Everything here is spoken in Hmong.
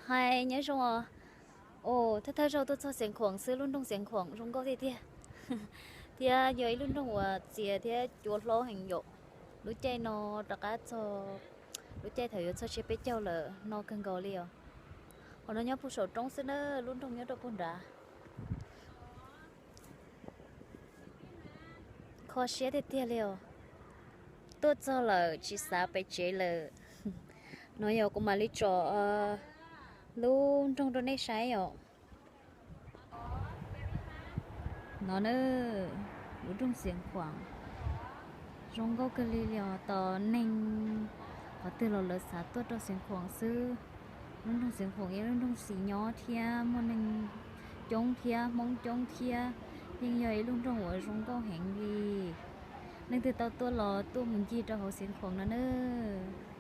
Hais nyob zoo os. Thawj thawj zaug tuaj txog Xeev Khuam xwb, lub nroog Xeev Khuam zoo nkauj tiag tiag, thiab yog ib lub nroog uas txias thiab cua hlob heev yom. Lub caij no rov qab txog, lub caij thaum yuav txog tsiab peb caug lawm no kawg nkaus li os. Qhov no nyob puag saum roob xwb na, lub nroog nyob rau puag nrad. Kho siab tiag tiag li os. Tuaj txog lawm tsis xav pem tsev lawm. No yog kuv mam li tsom lub nroog rau nej saib os. No na, lub nroog Xeev Khuam zoo nkauj kawg li li os. Tos neeg qhov twg los lawv xav tuaj rau Xeev Khuam xwb. Lub nroog Xeev Khuam yog lub nroog xis nyob thiab muaj neeg coob thiab Hmoob coob thiab, yeej yog ib lub nroog uas zoo nkauj heev li. Leej twg tau tuaj los tuaj mus ncig rau hauv Xeev Khuam no nawb.